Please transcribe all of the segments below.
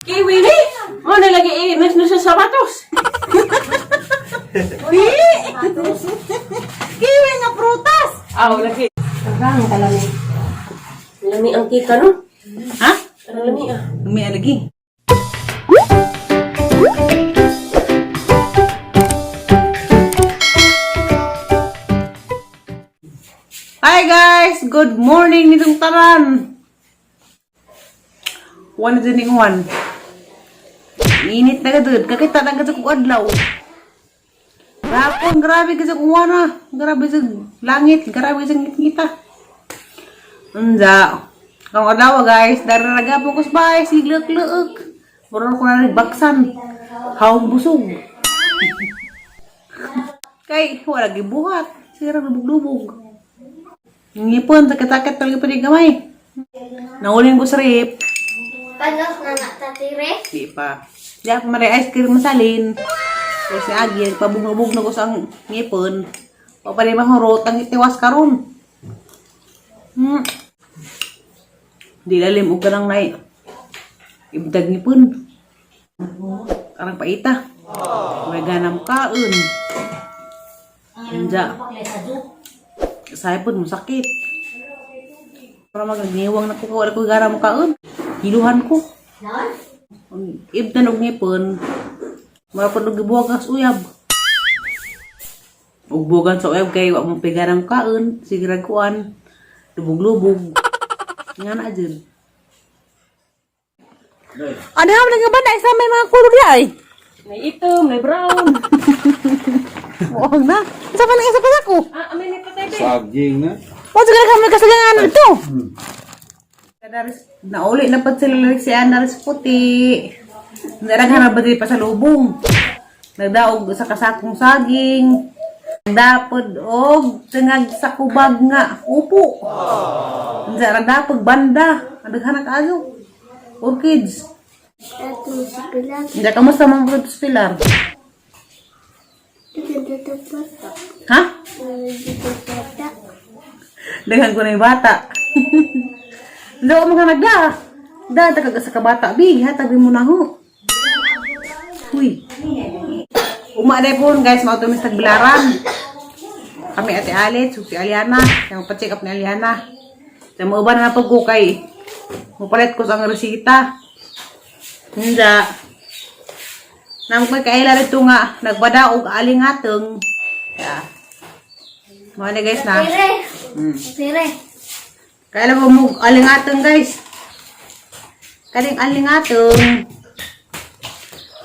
Kiwi ni. Mo na lagi inis na sa sapatos. Di! Kiwi nga prutas! Aw, lagi. Ang kalami. Lami ang kika no? Ha? Ang lami ah. May alagi. Hi guys! Good morning nitong tanan! One na ning one. Init na gadud. Kakita na gadud kong adlaw. Gapon, grabe kasi kung wana. Grabe sa langit. Grabe sa ngit-ngita. Unja. Kang adlaw guys, dararaga po ko sa bahay, siglak-leuk. Mura ko na nagbaksan. Hawong busog. Kay, wala gibuhat. Sira lubog-lubog. Ngipon, sakit-sakit talaga pa di gamay. Naulin ko sa rip. Panos na natatire. Di pa. Di ako maray ice cream masalin. Tapos si Agi, nagpabugnog na ko sa ngipon. Papanay mahurot ang itiwas karon. Di lalim og kanang nay. Ibdag ngipon. Arang paita. May ganam kaon. Unja. Say po mo sakit. Para magagniwang na ko wala ko gara mo kaon. Hiluhan ko. Ang ibdan og ngipon. Mura po og sa uyab. Ug buwagan sa uyab kay wa mo pigarang kaon, sige ra kuan. Lubog-lubog. Nga na jud. Ano ha nga ba na isa may mga kulor di ay? May itom, may brown. Muong na. Isa pa lang isa pa ako. Ah, amin ni patay be. Saging na. Wa jud ka kasagangan dito. Nauli na pad sila si Anaris puti. Naraghan na ba dili pa sa lubong? Nagdaog sa kasakong saging. Nagdapod og tungag sa kubag nga upo. Unsa ra dapog banda. Daghan na kaayo. Orchids. Ato si Pilar. Hindi kamusta man po sa Pilar? Dito bata. Ha? Dito bata. Daghan ko na yung bata. Hindi ako mga nagda. Da, tagag sa kabata, bi. Hatag mo na ho. Uy. Umaday po guys, mautumis tagbilaran. Kami ate Alit, si Aliana. Yung pa-check up ni Aliana. Sa mga uban na pagkukay. Mupalit ko sa ang resita. Hindi. Namu ko'y kaila rito nga, nagbadaog alingateng. Yeah. Mga na guys na. Tire. Tire. Kaya mo mo alingatong guys. Kaning alingatong.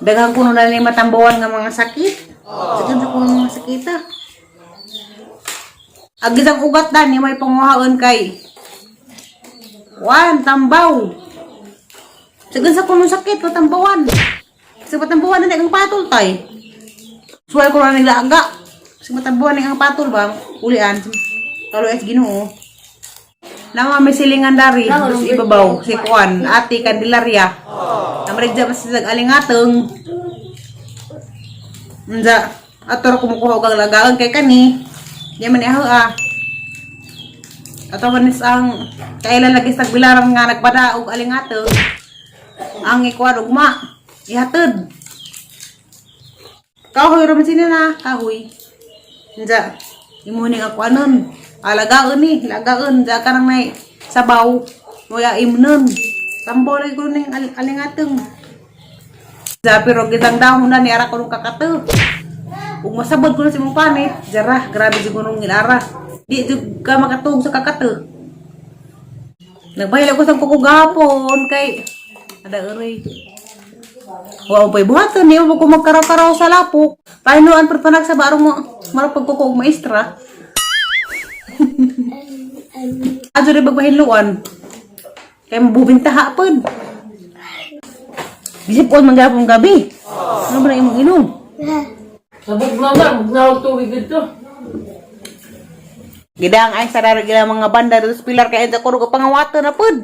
Daghang kuno na ni matambawan nga mga sakit. Sakit sa kuno mga sakit ah. Agis ang ugat dan ni may panguhaon kay. Wan tambaw. Sagan sa kuno sakit matambawan. Sa matambawan na ang patol tay. Suway ko na naglaga. Sa matambawan ang patol ba? Ulian. Kalo es Ginoo. Nama may silingan dari, terus ibabaw, si Kuan, Ate Candelaria. Namrigja pa sa alingateng. Unja, ator kumukuha og lagaon kay kani. Di man ihaw ah. Ato man is ang kailan lagi sa bilarang nga nagpada og alingateng. Ang ikuan ugma, ihatod. Kahoy ra man sila na, kahoy. Unja, imo ning ako anon. Alagaon ni, lagaon ja karang nay sabaw. Moya imnon. Tambo lagi ko ning alingateng. Ja pero gitang dahon na ni ara ko nung kakato. Ug masabot ko na sa imong panit, jarah grabe jud ko nung gilara. Di jud ka makatug sa kakato. Nagbayad ko sa kuko gahapon kay ada euy. Wa pa'y buhaton niyo mo ko magkaraw-karaw sa lapok. Pahinuan per panag sa barong mo marapag kuko og maestra. Adyo rin bagbahinluan. Kay mabubintaha pod. Bisipon man gapong gabi. Ano ba na imong inom? Sabog na na, bugnaw tubig dito. Gidang ay sa dara gila mga banda dito sa Pilar kay sa kuno pangawato na pod.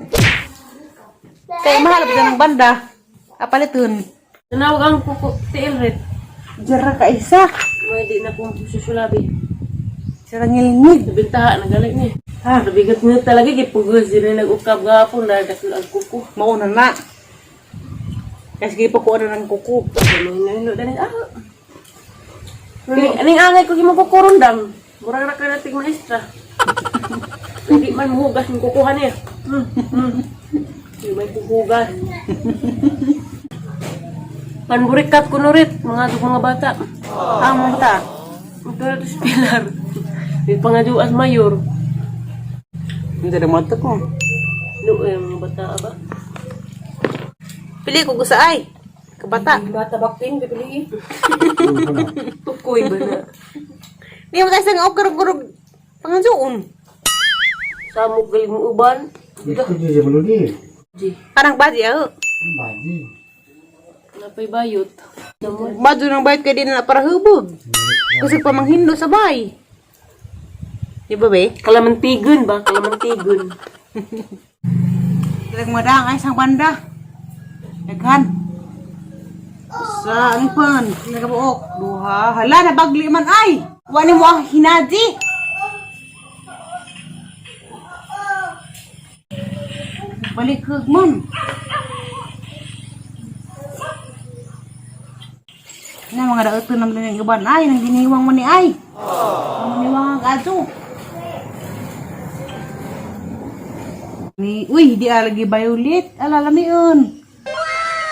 Kay mahal pa ng banda. Apaliton. Tinawag ang kuko tiil red. Jara ka isa. May di na pong susulabi. Sira ngilngig. Nabintaha na galit ni. Ha? Nabigat niya talaga gipugos din na nag-ukab gapon dahil dakil ang kuko. Mauna na. Kasi sige pa kuha na ng kuko. Ano dani ah. Aning angay ko himo kukurundang. Murag ra ka nating maestra. Hindi man muhugas ng kukuha niya. Hindi may kuhugas. Panburikat ko nurit, mga mga bata. Ah, mga bata. Ito na si Pilar. Di pangaduas mayor. Hindi na mata ko. No, eh, mga bata ba? Pili ko gusa ay. Kabata. Bata baktin, pipili. Tukoy ba na? Di mo tayo sa og kurog pangansuon. Samog galing mo uban. Di, Parang baji ah. napay bayot. Badyo ng bayot kay di na para hubog. Kasi pa manghindo sa bay. Di ba be? Kalamantigon ba? Kalamantigon. Kilag madang ay sang banda. Daghan. Sa ang pan, nagabuok. Duha. Hala na bagli man ay. Wani mo ang hinaji. Balik man. Na mga daoton naman ng uban ay nang giniwang man ni ay. Ang giniwang ang kadto. Ni, uy, di alagi violet. Ala lamion.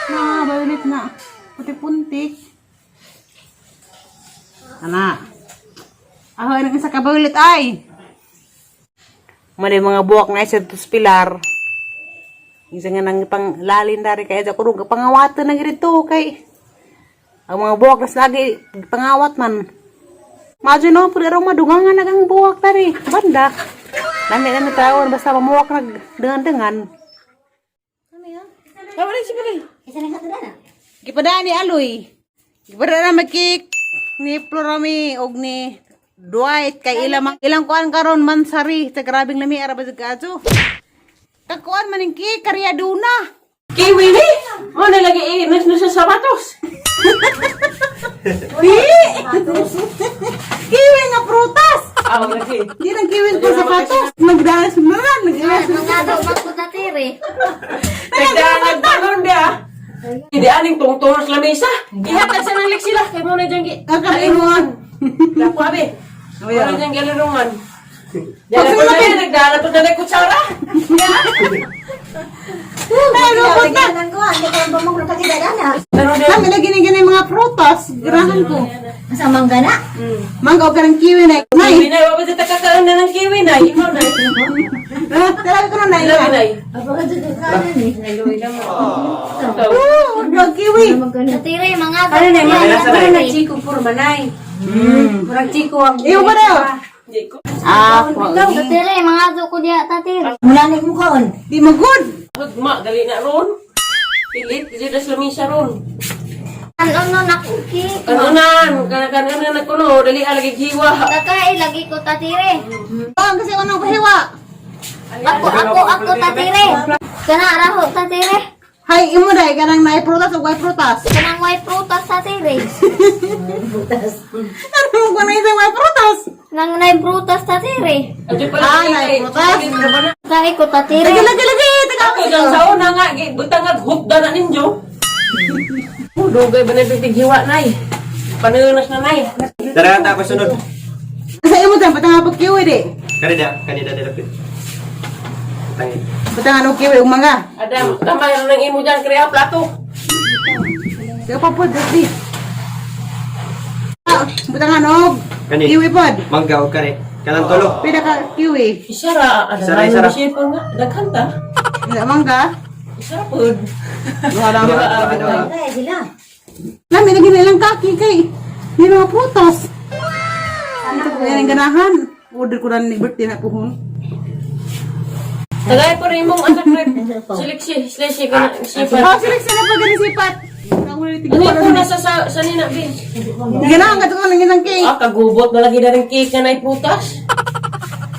Na, violet na. Puti-puntik. Ana. Aho, anong isa ka violet ay? Mali mga buwak na isa tos pilar. Isa nga nang pang lalin dari kaya sa kurong pangawatan na girito kay. Ang mga buwak nas lagi pangawat man. Madyo no, pud araw madugangan na ang buwak dari banda. Nami nami tawon basta mamuwak nag dengan-dengan. Ano yan? Kamali si Pili. Gipadaan ni Aloy. Gipadaan na makik ni Florami og ni Dwight kay ilang ilang kuan karon mansari sa grabing lami ara ba sa kadto. Kakuan man ning cake karyaduna. Kiwi ni! Mo na lagi eh, nas na sa sapatos. Di! Kiwi nga prutas. Aw, lagi. Di nang kiwi ko sapatos. Nagdalas man, nagdalas. Mga daw ko tatire. Nagdaan balon dia. Hindi aning tungtong sa lamesa. Ihatag sa nang sila kay mo na diyang gi. Ang kaimuan. Lapo abe. Mo na diyang galurungan. Diyan Pag na sulapin. na nagdala to na kutsara. Ay, lupot na. Pero Nami lagi na ganay mga prutas. Girahan ko. Masamang gana. Mangga og kanang kiwi na. Nay. Kiwi na, wala sa takakaan na ng kiwi na. Ikaw na. Talaga ko na nay. Ilaw na. Oh, og kiwi. Tatire, mga Ano na, mga Ano ano na chiko puro manay. Murag chiko ang Iyo ba daw? Hindi ko. Ah, Tatire, mga daw ko diya tatire. di mo good. Hugma, gali na ron. Pilit, di na sa lamesa ron. Ano no nakuki? Ano na, kana na na kuno, dali alagi hiwa. Kakain lagi ko tatire. Ang kasi ako nang pahiwa. Ako ako ako tatire. Kana raho tatire. Hay, imo dai kanang naay prutas o way prutas. Kanang way prutas tatire. Ano ko na isang way prutas? Nang nay prutas tatire. Adyo pala. Ah, naay prutas. Kain ko tatire. Lagi lagi lagi, taga Ako dyan sa una nga, butang nga hukda na ninyo. Oh, dugay ba na pitig hiwa nay? Panunas na nay. Dara ta ako sunod. Sa imo tan patang hapok kiwi di. Kanida, kanida dira pit. Tangi. Patang ano kiwi ug mangga. Adam, kamay na ng imo dyan, kriya plato. Sige pa pod di. Ah, Butang ano Kani. kiwi pod. Mangga og kani. Kanang tulo. Pila ka kiwi. Isa ra, adam, Isa ra, isa ra. siya pa nga, daghan ta. Wala mangga. Isa ra pod. Duha lang. Duha, duha, duha. Lami lagi na ilang kaki kay di mga prutas. Ito ko yan ang ganahan. Order ko na ni birthday na puhon. Tagay pa rin mong anak rep. Siliksi, siliksi ka na, sipat. Oh, selection na pa gani sipat. Ano yung puna sa nina, Bin? Ganahan ka to nang isang cake. Ah, kagubot na lagi na rin cake na prutas.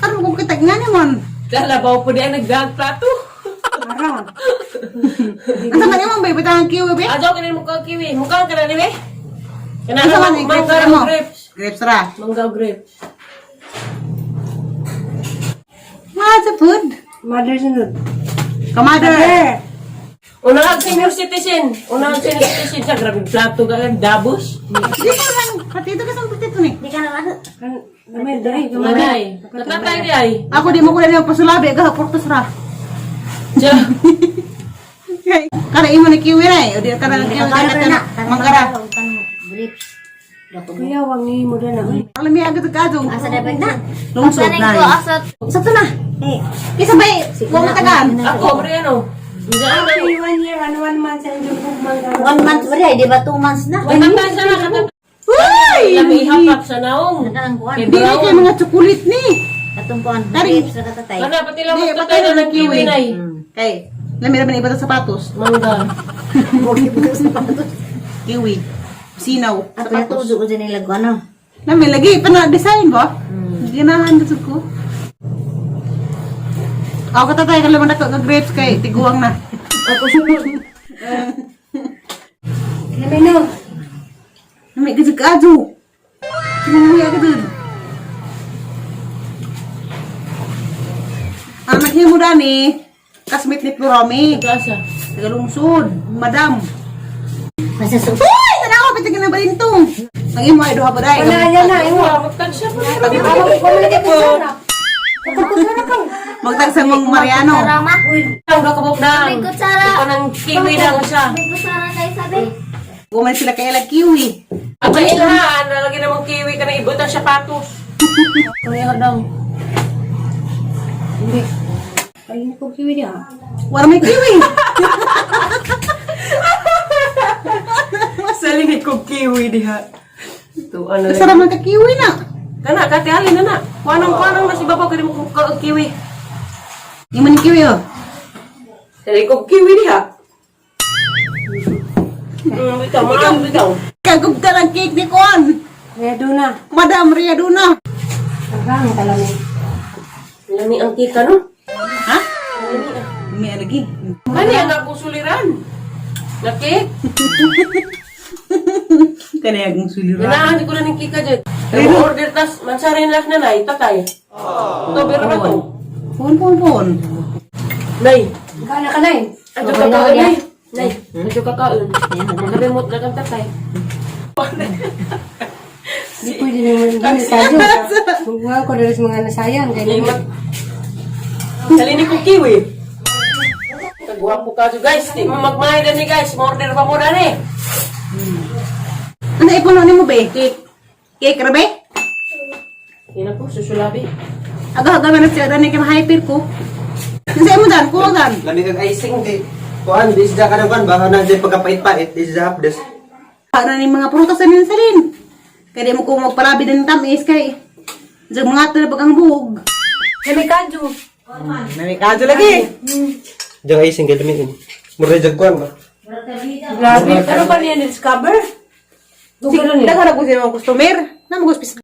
Ano kung kitag nga naman? Lalabaw po di ang nagdag plato. Ara. Asa man imong bay batang kiwi be? Adyo ka na mukha kiwi. Mukha ka na ni be. Kana Asa na man yung grapes mangga mo? grapes. Grapes ra. Mangga grapes. Mga sa food. Mother sunod. Kamother. Una ang senior citizen. Una ang senior citizen sa grabe plato ka dabos. Di ko lang. Patito ka sa patito ni. Di ka na ano. Gamay, dali, gamay. Manay. Natatay di ay. Ako di mo ko na pasulabi aga portos ra. Diya. Kana imo ni kiwi na eh. O di kana kiwi kana kana mangkara. Grapes. Kuya, wag ni mo na. Uy. Alam niya agad kadto. Asa dapat na? Lungsod Asa na. ko asa. Sa to na. Kisa bay, wa matagan. Ako, pre ano. Hindi ano. Ay, 1 year and 1 month and yung mangga. 1 month ba di ba 2 months na? Katatay sana katatay. Uy! Lami hapap sa naong. Kanang kuan. Kay Di na brown. kay mga chocolate ni. Katong kuan. Dari. Grapes na katatay. Kana pati lang Di, magtatay patay na na ng kiwi nay. Kay, lami ra man iba sa sapatos. Mangga. Kiwi. Sinaw. Ako na Sapatos. tuzo ko dyan nila ano. Lami lagi pa na design ba? Ganahan jud ko. Ako katatay ka lamang nako nga grapes kay tiguang na. Ako sunod. Gamay no. Lami gud kadto. Kiwi agad. Ang naghimo dani, kasmit ni Florami. Asa. Tagalungsod, madam. Masa su. Uy, tanawa pa na balintong. Ang imo ay duha pa dai. Wala yan na, imo. Magtag siya pa. Wala na ko. Magtag sa mong Mariano. Rama. Ang gakabok na. May kutsara. Ito ng kiwi na siya. May kutsara tayo sabi. Guman sila kay ila kiwi. At ang ilhaan, nalagyan namang kiwi ka na ibutang sapatos. Kuya, daw. Hindi. Ay, hindi ko kiwi niya. Wala may kiwi. Masalinit ko kiwi diha. Ito, ano Asa raman ka kiwi na. Kana, kati halin na na. Kuanang, kuanang na si babaw, kaya mo kung kiwi. Imo ni kiwi oh. Sabi ko kiwi diha. Ikaw, mga ikaw. Kagubta ng cake ni Kon. Kaya doon na. Madam Ria Duna. Ang kalami. Lami ang kika, no? Ha? May alagi. Kani ang akong suliran. Na cake? Kanayagong suliran. Ganahan ko na ng kika dyan. Pero order tas, mansarin lang na nay, tatay. Ito, pero na to. Pon pon pon. Nay, Kana ka na eh. adyo kakaon, nay. Nay, adyo kakaon. Makalimot na kang tatay. Hindi pwede naman gini tayo. Huwag ko dali sa mga nasayang. Kaya Limat. Salini ko kiwi. Kagwapo ka dyan, guys. Di mo magmahay na ni guys. Order pa mo na ni. Ano ipuno nimo be? Cake. Cake ra be? Yan ako, susulabi. Aga aga man siya dani kay hyper ko. Kasi mo dan, kuwang dan. Lami kag icing di. Kuan di siya ka kuan baka na di pagkapait-pait di siya hapdes. Para ni mga prutas sa salin. Kaya di mo ko magpalabi din tamis kay Diyan mga na pag ang buhog. Lami kadyo. Nami kadyo lagi. Diyan icing kay lami. Mura jag kuan ba. Grabe. Ano pa niya discover? Dugalo niya. Daghan ako sa mga customer. Na mo guspis.